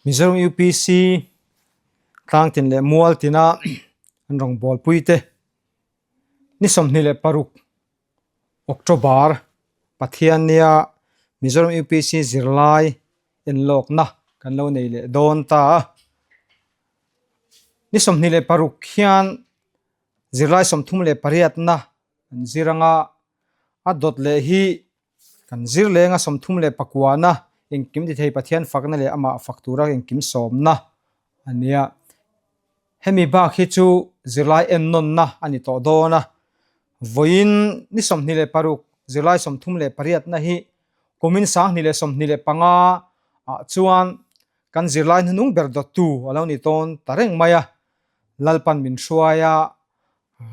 Mizoram UPC tlangtin leh mual tina an rawngbâwl pui te ni 26 October Pathiannia Mizoram UPC zirlai enlawkna kan lo nei leh dawn ta a. Ni 26 hian zirlai 38na an zir anga a dawt leh hi Kan zir lenga 39na engkim ti thei Pathian fakna leh amah fak tura engkim sawmna a nia. Hemi bak hi chu zirlai ennawnna a ni tawh dawn a. Vawiin ni 26 zirlai 38na hi kumin 2025 ah chuan kan zirlai hnuhnung ber dawttu a lo ni tawn ta reng mai a. Lalpan min hruai a,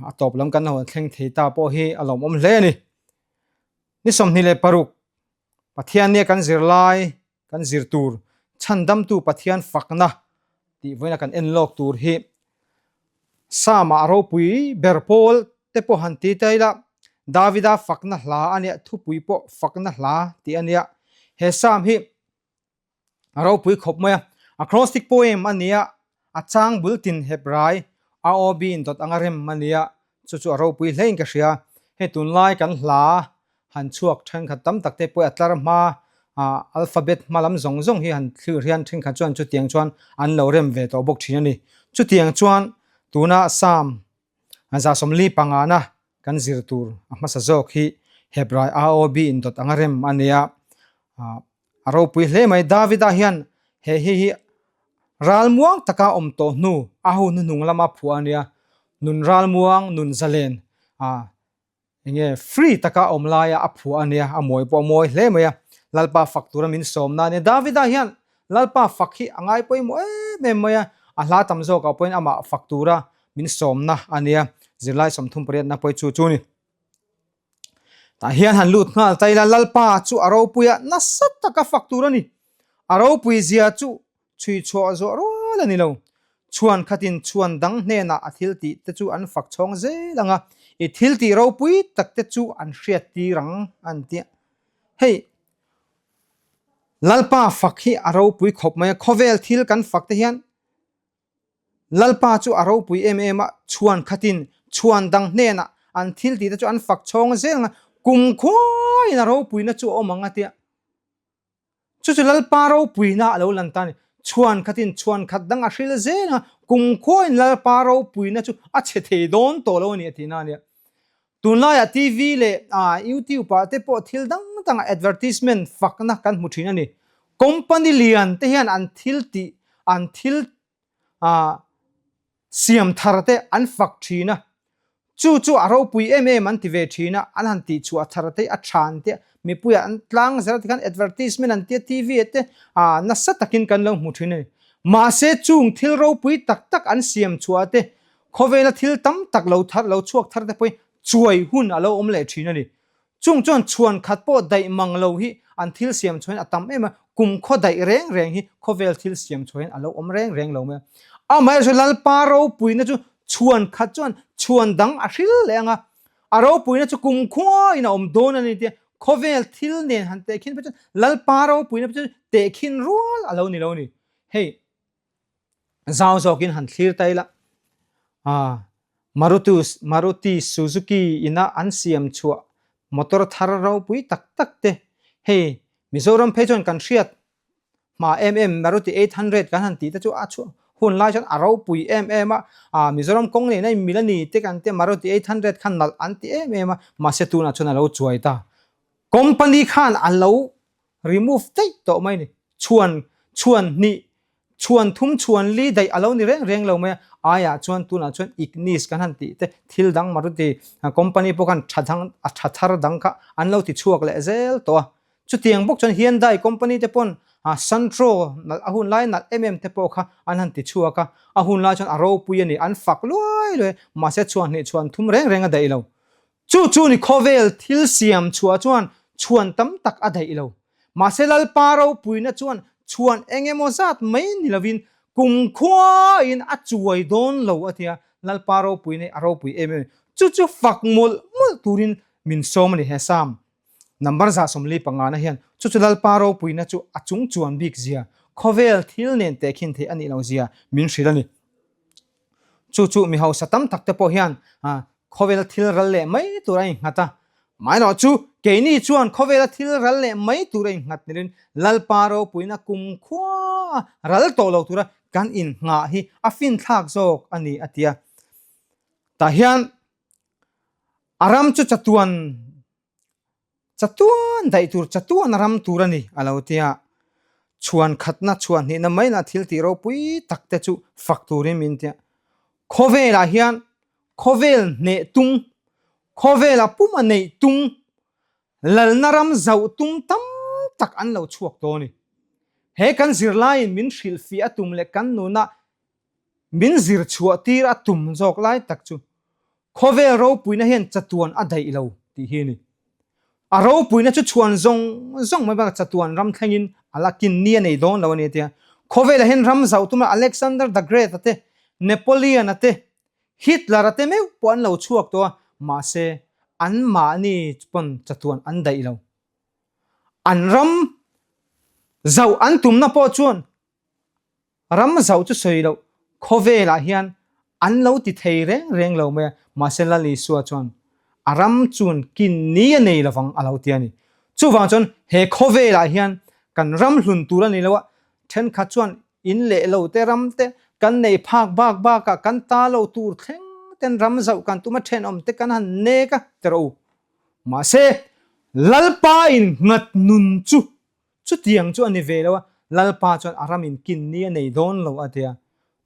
a tawp lam kan lo thleng thei ta pawh hi a lawmawm hle a ni. Ni 26 Pathiannia kan zirlai kan zir tur chhandamtu Pathian fakna tih vawiina kan en lawk tur hi Psalm-ah ropui ber pawl te pawh han ti ta ila Davida fakna hla a nia thupui pawh fakna hla tih a nia. He Psalm hi A ropui khawp mai a. Acrostic poem a nia, a chang bul tin Hebrai AOB in dawt anga rem a nia, chu chu a ropui hlein ka hria. Hei tunlai kan hla han chhuak thenkhat tam tak te pawh a tlar hma alphabet hma lam zawng zawng hi han thlir hian thenkhat chuan chutiang chuan an lo rem ve tawh bawk thin a ni. Chutiang chuan tuna Psalm 45na kan zir tur a hmasa zawk hi Hebrai AOB in dawt anga rem a nia. A ropui hle mai. Davida hian he hi hi ralmuang taka awm tawh hnu a hun hnuhnung lama phuah a nia. Nun ralmuang, nun zalen, ah enge free taka awm laia a phuah a nia. A mawi pawh a mawi hle mai a. Lalpa fak tura min sawmna a nia. Davida hian Lalpa fak hi a ngai pawimawh em em mai a. A hla tam zawkah pawhin amah fak tura min sawmna a nia. Zirlai 38na pawh hi chu chu a ni. Tah hian han lut nghal ta ila Lalpa chu a ropui a, nasa taka fak tur a ni. A ropui zia chu chhui chhuah zawh rual a ni lo. Chhuan khatin chhuan dang hnenah a thil tih te chu an fak chhawng zel ang a, i thil tih ropui tak te chu an hriat tir ang an ti a. Hei, Lalpa fak hi a ropui khawp mai a, khawvel thil kan fak te hian Lalpa chu a ropui em em a, chhuan khatin chhuan dang hnenah an thil tihte chu an fak chhawng zel ang a, kum khuaiin a ropuina chu a awm ang a tia. Chu chu Lalpa ropuina a lo lan ta a ni. Chhuan khatin chhuan khat dang a hril zel ang a, kum khuaiin Lalpa ropuina chu a chhe thei dawn tawh lo a ni a tihna a nia. Tunlaiah TV leh YouTube ah te pawh thil dang dangah advertisement fakna kan hmu thin a ni. Company lian te hian an thil tih, an thil siam thar te an fak thin a, chu chu a ropui em em an ti ve thin a, an han tih chhuah thar te a tha an tia, mipuiah an tlang zel tikhan advertisement an tia TV ah te nasa takin kan lo hmu thin a ni. Mahse chung thil ropui tak tak an siam chhuah te Khawvela thil tam tak lo thar lo chhuak thar te pawhin chuai hun a lo awm leh thin a ni. Chung chuan chhuan khat pawh daih mang lo hi an thil siam chhuahin a tam em a, kum khaw daih reng reng hi khawvel thil siam chhuahin a lo awm reng reng lo mai a. Amaherawhchu Lalpa ropuina chu chhuan khat chuan chhuan dang a hril leh ang a, a ropuina chu kum khuain a awm dawn a ni tia khawvel thil nen han tehkhin phei chuan Lalpa ropuina phei chu tehkhin rual a lo ni lo a ni. Hei. Zau zawkin han thlir ta ila, ah, Marutus, Maruti Suzuki ina an siam chhuah motor thar ropui tak tak te, hei Mizoram phei chuan kan hriat hma em em Maruti 800 kan han tih te chu a chhuah hun lai chuan a ropui em em a, ah, Mizoram kawng nena in mil a ni te kan tia Maruti 800 khan nalh an ti em em a, mahse tunah chuan a lo chuai ta. Company khan a lo remove daih tawh mai a ni. Chhuan, chhuan hnih, chhuan thum, chhuan li daih a lo ni reng reng lo mai a. Aiah chuan tunah chuan Ignis kan han tih te thil dang Maruti company pawh khan tha dang, a tha thar dang kha an lo ti chhuak leh zel tawh a. Chutiang bawk chuan Hyundai company te pawn Santro nalh a hun lai nalh em em te pawh kha an han ti chhuak a. A hun lai chuan a ropui a ni, an fak luai luai a, mahse chhuan hnih, chhuan thum reng reng a daih lo. Chu chu ni khawvel thil siam chhuah chuan chhuan tam tak a daih lo. Mahse Lalpa ropuina chuan chhuan eng emaw zat mai ni lovin kum khuain a chuai dawn lo a ti a, Lalpa ropuina hi a ropui em em a ni. Chu chu fak mawlh mawlh turin min sawm a ni he Psalm number 45 na hian. Chu chu Lalpa ropuina chu a chung chuan bik zia. khawvel thil nen tehkhin theih a nih loh zia min hrilh a ni. Chu chu mi hausa tam tak te pawh hian khawvela thil ral leh mai tur a innghat a, amaherawh chu keini chuan khawvela thil ral leh mai tur a innghat nirin Lalpa ropuina kumkhua ral tawh lo tura kan innghah hi a finthlak zawk a ni a ti a. Tah hian a ram chu chatuan Chatuan daih tur, chatuan a ram tur a ni, a lo ti a. Chhuan khatna, chhuan hnihna mai lah thil tih ropui tak te chu fak turin min ti a. Khawvelah hian khawvel hneh tung, khawvela puma neih tung, lalna ram zauh tum tam tak an lo chhuak dawn a ni. He kan zirlaiin min hrilhfiah a tum leh kan nunah min zir chhuah tir a tum zawk lai tak chu Khawvel ropuina hian chatuan a daih lo tih hi a ni. A ropuina chu chhuan zawng zawng mai bakah chatuan ram thlengin a la kin ni a nei dawn lo a ni a ti a. Khawvelah hian ram zauh tuma Alexander the Great-a te, Napoleon-a te, Hitler-a te meuh pawh an lo chhuak tawh a, mahse anmahni pawn chatuan an daih lo. An ram zauh an tumna pawh chuan Ram zauh chu sawi loh, khawvelah hian an lo ti thei reng reng lo mai a, mahse Lal Isua chuan a ram chuan kin ni a nei lovang a lo ti a ni. Chuvang chuan he khawvelah hian kan ram hlun tur a ni lo a, thenkhat chuan in leh lo te ram te kan nei phak bak bakah kan ta lo tur thleng ten ram zauh kan tum a, thenawm te kan han nek a ti rawh u. Mahse Lalpa in nghat nun chu Chutiang chu a ni ve lo a, Lalpa chuan a ram in kin ni a nei dawn lo a ti a.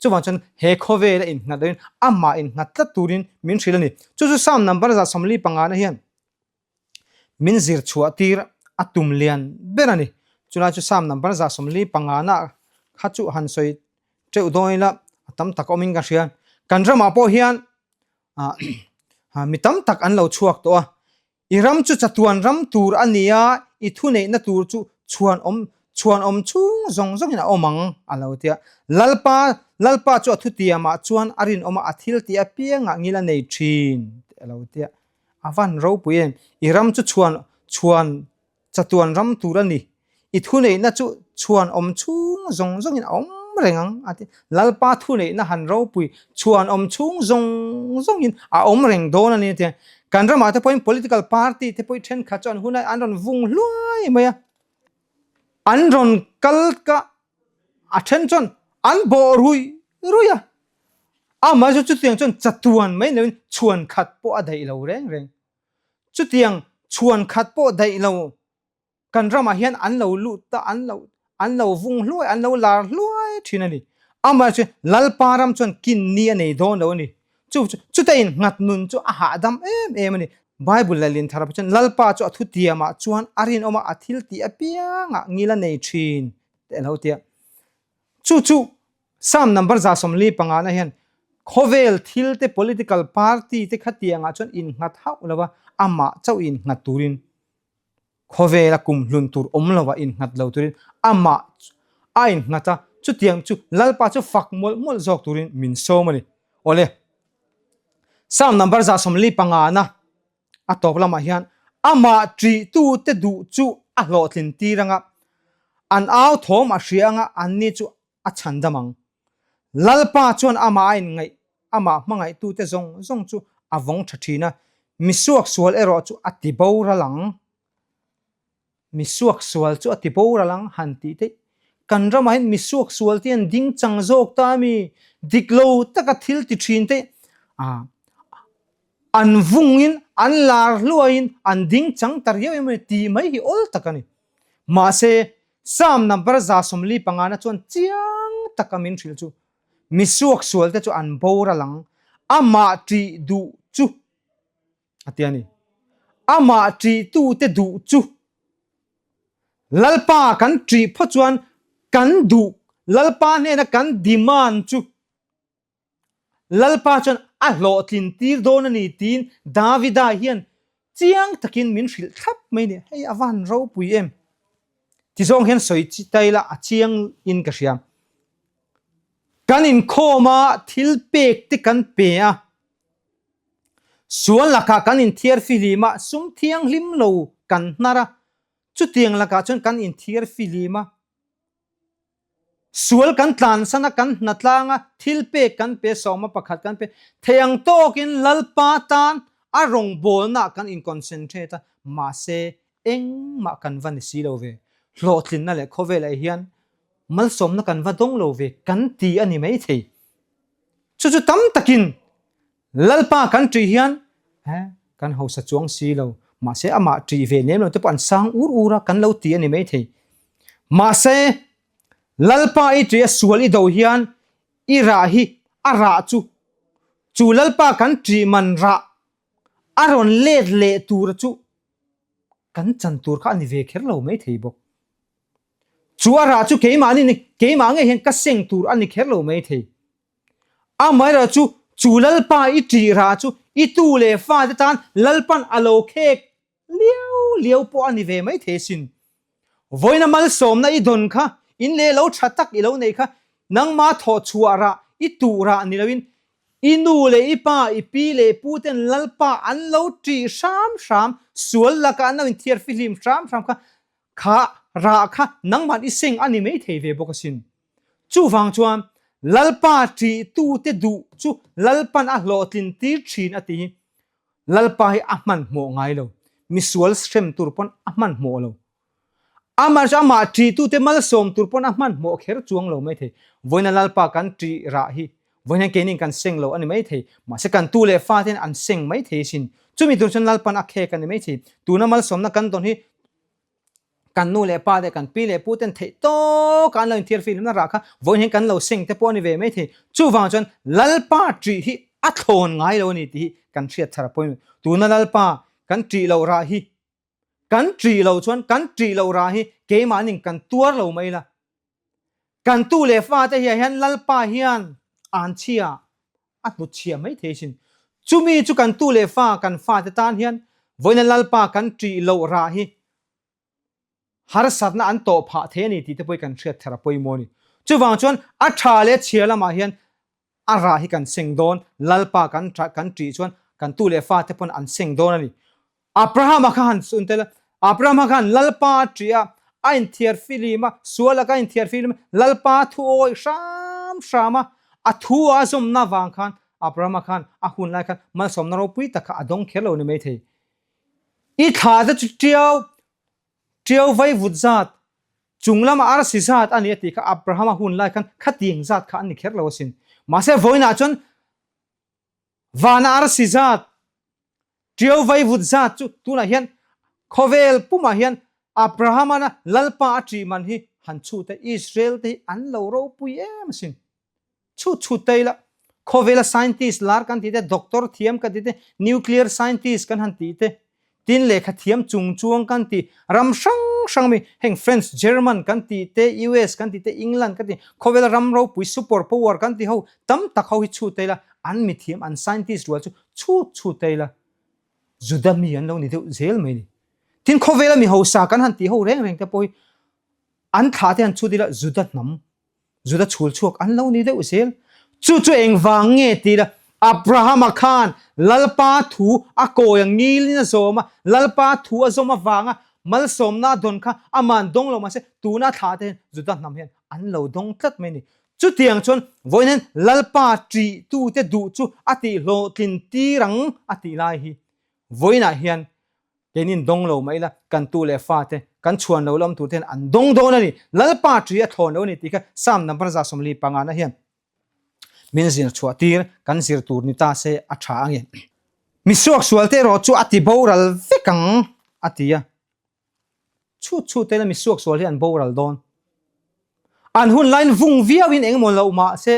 Chuvang chuan he khawvela innghat loin amah innghat tlat turin min hrilh a ni. Chu chu Psalm number 145 na hian min zir chhuah tir a tum lian ber a ni. Chulai chu Psalm number 145 na kha chu han sawi teuh dawn ila a tam tak awmin ka hria. Kan ramah pawh hian mi tam tak an lo chhuak tawh a, I ram chu chatuan ram tur a ni a, i thuneihna tur chu chhuan awm chhuan awm chhung zawng zawngin a awm ang, a lo ti a. Lalpa, Lalpa chu a thutiamah chuan a rinawm a, a thil tih apiangah ngil a nei thin, a lo ti a. A van ropui em, i ram chu chhuan chhuan Chatuan ram tur a ni. I thuneihna chu chhuan awm chhung zawng zawngin a awm reng ang, a ti. Lalpa thuneihna han ropui chhuan awm chhung zawng zawngin a awm reng dawn a ni, a ti. Kan ramah te pawhin political party te pawh thenkhat chu an hunah an rawn vung hluai mai a. An rawn kal ka a then chuan an bawh ruih ruih a. Amah chu chutiang chuan chatuan mai loin chhuan khat pawh a daih lo reng reng. Chutiang chhuan khat pawh daih lo kan ramah hian an lo lut ta, an lo an lo vung hluai, an lo lar hluai thin a ni. Amaherawhchu chu Lalpa ram chuan kin ni a nei dawn lo a ni. Chu chu chuta innghat nun chu a hahdam em em a ni. Bible leh Linthara pawh chuan Lalpa chu a thutiamah chuan a rinawm a, a thil tih apiangah ngil a nei thin tih a lo ti a. Chu chu Psalm number 145 na hian khawvel thil te political party te khatiangah chuan innghat hauh lo a, amah chauh innghat turin khawvela kum hlun tur awm lo a innghat lo turin amah a innghat a, chutiang chu Lalpa chu fak mawlh mawlh zawk turin min sawm a ni. Awle, Psalm number 145 na a tawp lamah hian amah ṭihtute duh chu a hlawhtlin tir anga, an au thawm a hria anga anni chu a chhan dam ang. Lalpa chuan amah a inngaih, amah hmangaihtute zawng zawng chu a vawng ṭha ṭhin a, mi suaksual erawh chu a ti boral ang. Mi suaksual chu a ti boral ang han tih theih. Kan ramah hian mi suaksual te an ding chang zawk ta a mi, dik lo taka thil ti ṭhin te an vungin an lar hluaiin an ding chang ta riau em a ni tih mai hi awl tak a ni. Mahse, Psalm number 145 na chuan chiang taka min hrilh chu, Mi suaksual te chu an boral ang, amah ṭih duh chu a ti a ni. Amah ṭihtute duh chu Lalpa kan ṭih phawt chuan kan duh, Lalpa hnena kan demand chu Lalpa chuan a hlawhtlin tir dawn a ni tiin Davida hian chiang takin min hrilh thlap mai a ni. Hei a van ropui em? Ti zawng hian sawi chi ta ila a chiang in ka hria. Kan inkhawm a, thil pek te kan pe a, Sual lakah kan inthiar fihlim a, sum thianghlim lo kan hnar a, chutiang lakah chuan kan inthiar fihlim a. Sual kan tlansan a, kan hnatlang a, thilpek kan pe, sawma pakhat kan pe. Thei ang tawkin Lalpa tan a rawngbawlnaah kan inconcentrate a, mahse engmah kan va ni si lo ve. Hlawhtlinna leh khawvelah hian malsawmna kan va dawng lo ve kan ti a ni maithei. Chu chu tam takin Lalpa kan ṭih hian kan hausa chuang si lo, mahse amah ṭih ve lem lo te pawh an sang ur ur a, kan lo ti a ni maithei. Mahse Lalpa i ṭih a sual i do hian i rah hi a rah chu chu Lalpa kan ṭih man rah a rawn let leh tur chu kan chan tur kha a ni ve kher lo maithei bawk. Chu a rah chu keimahni ni keimah ngei hian ka seng tur a ni kher lo maithei. Amaherawh chu, chu Lalpa i ṭih rah chu i tu leh fate tan Lalpan a lo khek liau liau pawh a ni ve maithei asin. Vawiina malsawmna i dawn kha, in leh lo ṭha tak i lo neih kha, nangma thawh chhuah rah, i tuh rah ni loin, i nu leh i pa, i pi leh i pu ten Lalpa an lo ṭih hram hram, sual lakah an lo inthiar fihlim hram hram kha, kha rah kha nangman i seng a ni maithei ve bawk asin. Chuvang chuan Lalpa ṭihtute duh chu Lalpan a hlawhtlin tir ṭhin a ti hi Lalpa hi a hmanhmawh ngai lo, misual hrem tur pawn a hmanhmawh lo. Amah chu amah ṭihtute malsawm tur pawn a hmanhmawh kher chuang lo maithei. Vawiina Lalpa kan ṭih rah hi vawiin hian keinin kan seng lo a ni maithei, mahse kan tu leh fate'n an seng maithei asin. Chumi tur chuan Lalpan a khek a ni maithei. Tuna malsawmna kan dawn hi Kan nu leh pa leh kan pi leh pu ten theih tawk a an lo inthiar fihlimna rah kha vawiin hian kan lo seng te pawh a ni ve mai thei. Chuvang chuan Lalpa ṭih hi a thlawn ngai lo a ni tih hi kan hriat thar a pawimawh. Tuna Lalpa kan ṭih loh rah hi kan ṭih loh chuan kan ṭih loh rah hi keimahnin kan tuar lo mai la. Kan tu leh fate hiah hian Lalpa hian an chhia a hnut chhia mai thei sin. Chumi chu kan tu leh fa kan fate tan hian vawiina Lalpa kan ṭih loh rah hi harsatna an tawh phah thei a ni tih te pawh hi kan hriat thar a pawimawh a ni. Chuvang chuan a ṭha leh chhia lamah hian A rah hi kan seng dawn, Lalpa kan kan ṭih chuan kan tu leh fate pawn an seng dawn a ni. Abrahama kha han sun tel a, Abrahama khan Lalpa a ṭih a, a inthiar filim a, sual a ka inthiar filim a, Lalpa thu awih hram hram a, a thu a zawmna vang khan Abrahama khan a hun lai khan malsawmna ropui tak kha a dawng kher lo ni maithei. I thla te chu ṭiau Ṭiau vai vut zat, chung lama arsi zat a ni a tih kha Abrahama hun lai khan khatiang zat kha an ni kher lo asin. Mahse vawiinah chuan vana arsi zat, ṭiau vai vut zat chu tunah hian khawvel pumah hian Abrahamana Lalpa a ṭih man hi han chhut a, Israel te hi an lo ropui em asin. Chhut chhut ta ila, khawvela scientist lar kan tih te, doctor thiam kan tih te, nuclear scientist kan han tih te, tin lehkha thiam chung chuang kan tih, ram hrang hrang mi, heng French, German kan tih te, US kan tih te, England kan tih, khawvela ram ropui super power kan tih ho tam tak ho hi chhut ta ila, an mithiam, an scientist rual chu chhut chhut ta ila, Juda mi an lo ni deuh zel mai ni. Tin khawvela mi hausa kan han tih ho reng reng te pawh hi an thlah te han chhut ila Juda hnam Juda chhul chhuak an lo ni deuh zel. Chu chu engvang nge ti la, Abrahama khan Lalpa thu a kawi a ngilin a zawm a, Lalpa thu a zawm avanga malsawmna a dawn kha aman dawng lo mahse tuna thlah te hian Juda hnam hian an lo dawng tlat mai a ni. Chutiang chuan vawiin hian Lalpa ṭihtute duh chu a tihhlawhtlin tir ang a tih lai hi vawiinah hian Keinin dawng lo mah ila, kan tu leh fate, kan chhuan lo lam turte hian an dawng dawn a ni. Lalpa ṭi a thlawn lo a ni tih kha Psalm number 145 na hian min zir chhuah tir, kan zir tur ni ta se a ṭha ang e. Mi suaksualte erawh chu a ti boral vek ang a ti a. Chhut chhut te ila mi suaksual hi an boral dawn. An hun laiin vung viauin engemaw loh mah se,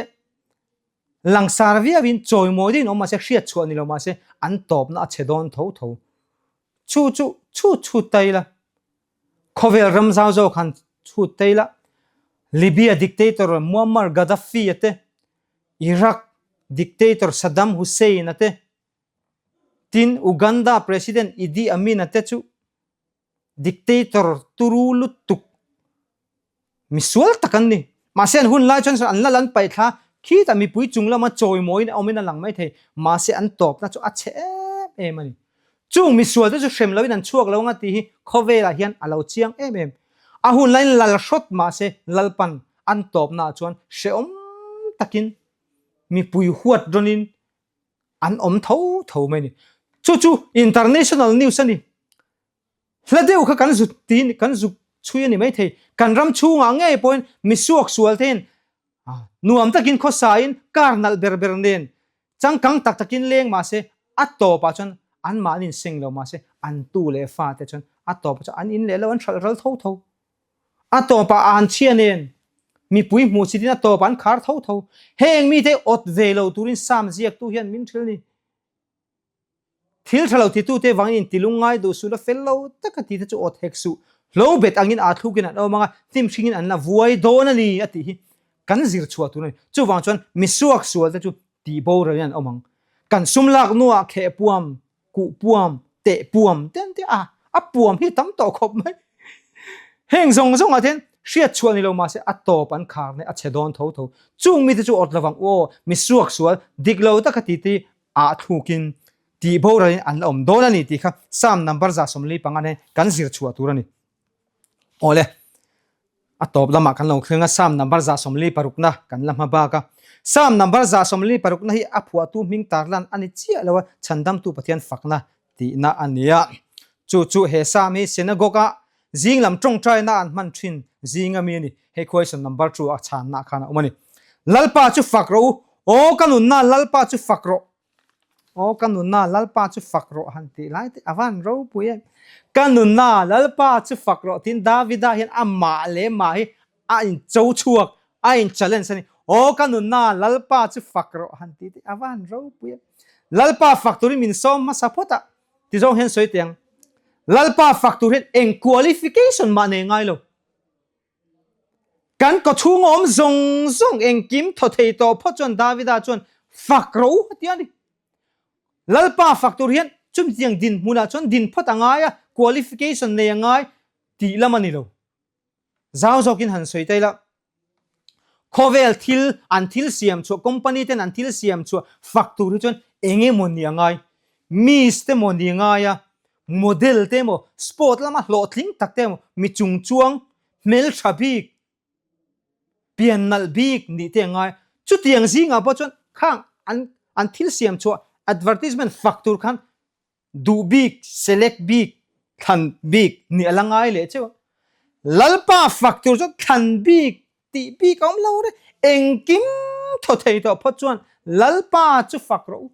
Langsar viauin chawimawi deuhin awm mahse hriat chhuah ni lo mahse an tawpna a chhe dawn tho tho. Chu chu chhut chhut ta ila, khawvel ram zau zawk han chhut ta ila, Libya dictator Muammar Gaddafi a te, Iraq dictator Saddam Hussein a te, tin Uganda president Idi Amin a te chu dictator turu lutuk Misual tak an ni. Mahse an hun lai chuan an lal an paih thla khitah mipui chung lama chawimawiin a awmin a lang mai thei. Mahse an tawpna chu a chhe em em a ni. Chung misual te chu hrem loin an chhuak lo anga tih hi khawvelah hian a lo chiang em em. A hun laiin lal hrawt mahse Lalpan. an tawpnaah chuan hrehawm takin mipui huat rawnin an awm tho tho mai a ni. Chu chu international news a ni. Hla deuh kha kan zut tiin kan zuk chhui a ni maithei. Kan ram chhungah ngei pawhin mi suak sual tein nuam takin khawsain car nalh ber ber nen changkang tak takin leng mahse a tawpah chuan anmahni in seng lo mahse an tu leh fate chuan a tawpah chuan an in leh lo an hralh ral tho tho. A tawpah an chhia nen mipui hmuh chitin a tawpah an khar tho tho. Heng mite awt ve lo turin Sam ziaktu hian min hrilh a ni. Thil tha lo titute vangin inti lungngai duh suh la, fel lo taka tite chu awt hek suh. Hlo bet angin aa thlukin an awm ang a, hnim hringin an la vuai dawn a ni a tih hi kan zir chhuah tur a ni. Chuvang chuan mi suak sualte chu tih boralin an awm ang. Kan sum lak hnuah kheh puam, kuh puam, teh puam te an ti a, a puam hi tam tawh khawp mai. Heng zawng zawngah te hian hriat chhuah ni lo mahse a tawp an khar hneh a chhe dawn tho tho. Chung mite chu awt lovang u aw, mi suak sual dik lo taka titi ah thlukin tih boralin an la awm dawn a ni tih kha Psalm number 145 nen kan zir chhuah tur a ni. Awle, a tawp lamah kan lo thleng a, Psalm number 146 na kan la hma bak a. Psalm number 146 na hi a phuahtu hming tarlan a ni chiah lo a, Chhandamtu Pathian fakna tihna a ni a. Chu chu he Psalm hi synagogue-a zing lam tawngtaina an hman thin zing ami a ni. Hei question number 2 a chhanna khan a awm a ni. Lalpa chu fak rawh u, aw ka nunna Lalpa chu fak rawh. Aw ka nunna Lalpa chu fak rawh han tih lai te a van ropui em. Ka nunna Lalpa chu fak rawh tiin Davida hian amah leh mah hi a in cho chhuak, a in challenge a ni. Aw ka nunna Lalpa chu fak rawh han tih te a van ropui em. Lalpa fak turin min sawm hmasa phawt a, ti zawng hian sawi teh ang. Lalpa fak tur hian eng qualification mah nei ngai lo. Kan kawchhung awm zawng zawng engkim thaw thei tawh phawt chuan Davida chuan fak rawh u a ti a ni. Lalpa fak tur hian chutiang dinhmunah chuan din phawt a ngai a, qualification nei a ngai tih lam a ni lo. Zau zawkin han sawi ta ila, khawvel thil an thil siam chhuah, company ten an thil siam chhuah fak tur hi chuan eng emaw ni a ngai? Miss te maw ni a ngai a, model te emaw, sport lama hlawhtling tak te emaw, mi chungchuang, hmeltha bik, pian nalh bik nih te a ngai. Chutiang zingah pawh chuan khang an an thil siam chhuah advertisement fak tur khan Duh bik, select bik, thlan bik nih a la ngai leh cheu a. Lalpa fak tur chuan thlan bik tih bik a awm lo re. Engkim thaw thei tawh phawt chuan Lalpa chu fak rawh u.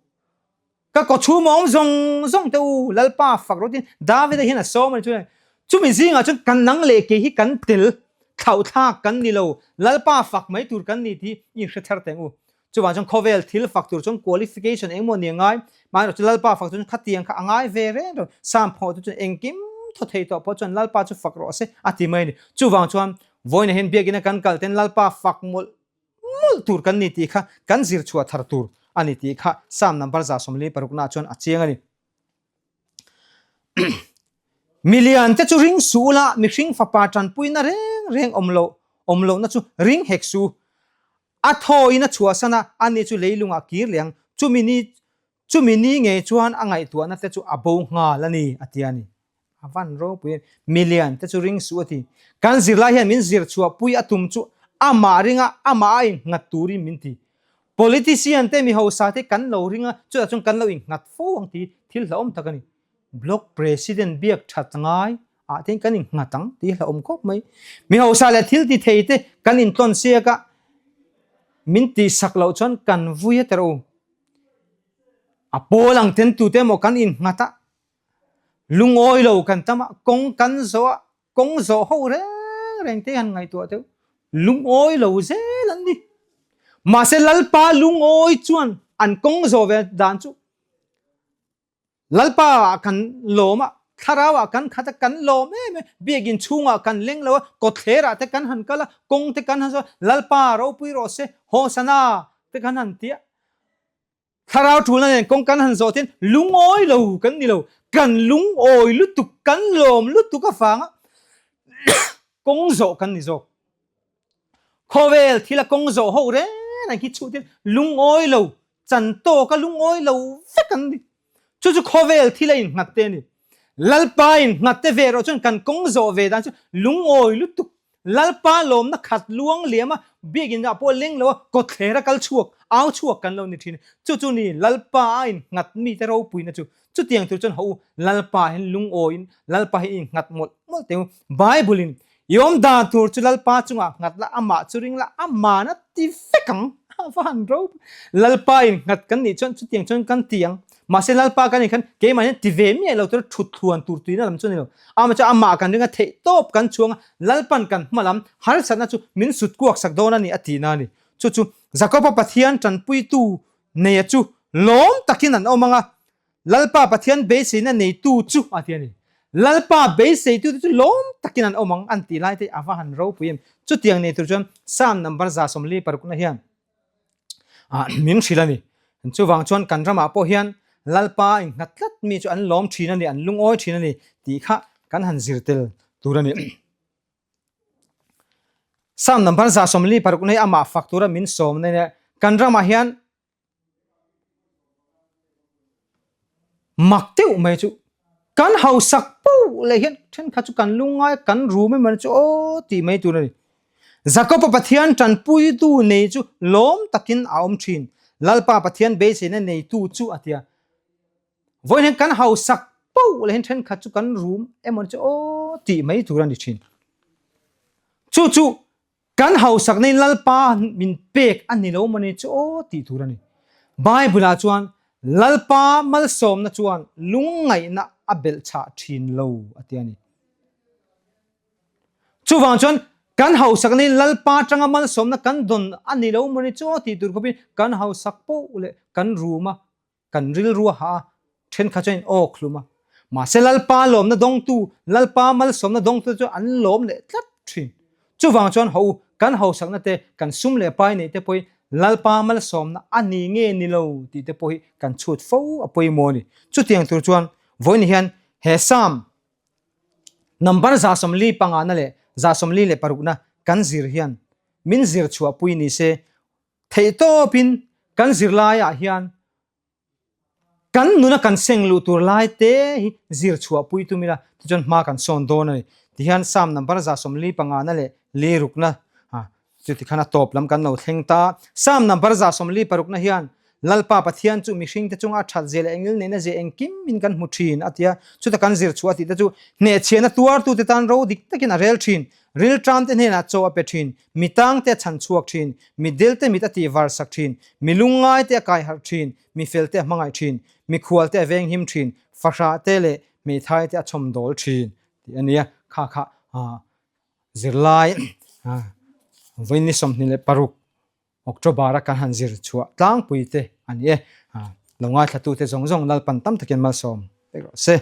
Ka kawchhum a awm zawng zawng te u, Lalpa fak rawh u tiin Davida hian a sawm a ni chuan chumi zingah chuan kan nang leh kei hi kan tel thlauhthlak kan ni lo, Lalpa fak mai tur kan ni tih i inhre thar teh ang u. Chuvang chuan khawvel thil fak tur chuan qualification engmaw ni a ngai, mahni chu Lalpa fak tur chuan khatiang kha a ngai ve reng reng. Sam phawh te chuan engkim thaw thei tawh pawh chuan Lalpa chu fak rawh se a ti mai a ni. Chuvang chuan vawiin hian biakina kan kal ten Lalpa fak mawlh mawlh tur kan ni tih kha kan zir chhuah thar tur a ni tih kha Psalm number 146 na chuan a chiang a ni. Milian te chu ring suh ula, mihring fapa tanpuina reng reng awm loh awm lohna chu ring hek suh. A thawiin a chhuahsan a, ani chu leilungah kir leh ang. Chumi ni chumi ni ngei chuan a ngaihtuahna te chu a bo nghal a ni, a ti a ni. A van ropui a ni. Milian te chu ring suh a ti. Kan zirlai hian min zir chhuahpui a tum chu amah ringa amah a innghat turin min ti. Politician te mi hausa te kan lo ring a, chutah chuan kan lo innghat fo ang tih thil hlauhawm tak a ni. Block President biak that ngai ah te kan innghat ang tih hlauhawm khawp mai. Mi hausa leh thil ti thei te kan intlawn siak a, min tihsak loh chuan kan vui a terh u. A pawl ang ten tute emaw kan innghat a, lungawi lo kan tam a, kawng kan zawh a, Kawng zawh ho reng reng te han ngaihtuah deuh lungawi lo zel an ni. Mahse Lalpa lungawi chuan an kawng zawh ve dan chu Lalpa ah kan lawm a, thlarau ah kan khat a, kan lawm em em, biakinn chhungah kan leng lo a, kawtthler ah te kan han kal a, kawng te kan han zawh a, Lalpa ropui rawh se, Hosana te kan han ti a. Thlarau ṭulna nen kawng kan han zawh ten lungawi lo kan ni lo, kan lungawi lutuk, kan lawm lutuk avanga kawng zawh kan ni zawk. Khawvel thila kawng zawh ho reng reng hi chhuh ten lungawi lo, chan tawka lungawi lo vek an ni. Chu chu khawvel thila innghat te a ni. Lalpa innghat te ve erawh chuan kan kawng zawh ve dan chu lungawi lutuk. Lalpa lawmna khat luang liam a, biakin ah pawh leng lo a, kawtthler a kal chhuak, au chhuak kan lo ni thin. Chu chu ni Lalpa a innghat mite ropuina chu. Chutiang tur chuan haw u, Lalpa hian lungawiin, Lalpa hi innghat mawlh mawlh teh u. Bible in, I awm dan tur chu Lalpa chungah nghat la, amah chu ring la, aman a ti vek ang. A va han ropui. Lalpa innghat kan nih chuan chutiang chuan kan ti ang. Mahse Lalpa kan nih khan keimah hian ti ve miah lo tura thut thluan tur tuina lam chu a ni lo. Amah chuan amah kan ring a, theih tawp kan chhuang a, Lalpan kan hma lam harsatna chu min sut kuak sak dawn a ni a tihna a ni. Chu chu Jakoba Pathian tanpuitu neia chu lawm takin an awm ang a, Lalpa Pathian beiseina neitu chu a ti a ni. Lalpa beiseitute chu lawm takin an awm ang an tih lai te a va han ropui em. Chutiang nei tur chuan Psalm number 146 hian min hrilh a ni. Chuvang chuan kan ramah pawh hian Lalpa innghat tlat mi chu an lawm thin a ni, an lungawi thin a ni tih kha kan han zir tel tur a ni. Psalm number 146 hi amah fak tura min sawmna nia kan ramah hian Mak deuh mai chu kan hausak poh leh hian thenkhat chu kan lungngai kan rum emaw chu aw tih mai tur a ni. Jakoba Pathian tanpuitu nei chu lawm takin a awm thin. Lalpa Pathian beiseina neitu chu a ti a. Vawiin hian kan hausak poh leh hian thenkhat chu kan rum emaw chu aw tih mai tur a ni thin. Chu chu Kan hausakna in Lalpa min pek a ni lo mawni chu aw tih tur a ni. Bible-ah chuan Lalpa malsawmna chuan lungngaihna a belh chhah thin lo a ti a ni. Chuvang chuan kan hausakna in Lalpa atanga malsawmna kan dawn a ni lo mawni chu aw tih tur khawpin kan hausak poh leh kan rum a, Kan rilru a hah a, thenkhat chuan in awk hlum a. Mahse Lalpa lawmna dawngtu, Lalpa malsawmna dawngtu chu an lawm leh tlat thin. Chuvang chuan haw u, kan hausakna te, kan sum leh pai neih te pawhin Lalpa malsawmna a ni nge ni lo tih te pawh hi kan chhut fo a pawimawh a ni. Chutiang tur chuan vawiin hian he Psalm number 145 na leh 146 na kan zir hian min zir chhuahpui ni se Theihtawpin kan zirlaiah hian kan nuna kan seng luh tur lai te hi zir chhuahpui tum ila tichuan hma kan sawn dawn a ni. Tihian Psalm number 145 na leh lirukna chu tikhan a tawp lam kan lo thleng ta. Psalm number 146 na hian Lalpa Pathian chu mihringte chunga a that zia leh engil neihna zia engkim in kan hmu thin a ti a. Chuta kan zir chhuah tih te chu hnehchhiahna tuartute tan ro dik takin a rel thin. Rilṭamte hnenah chaw a pe thin. Mi tangte a chhan chhuak thin, mi delte mit a tih var sak thin, mi lungngaite a kai harh thin, mi felte a hmangaih thin, mi khualte a venghim thin, fahrahte leh hmeithaite a chhawm dawl thin tih a nia. Kha kha zirlai vawiin 26 October a kan han zir chhuah tlangpui te a ni e. Lo ngaithlatute zawng zawng Lalpan tam takin malsawm vek rawh se.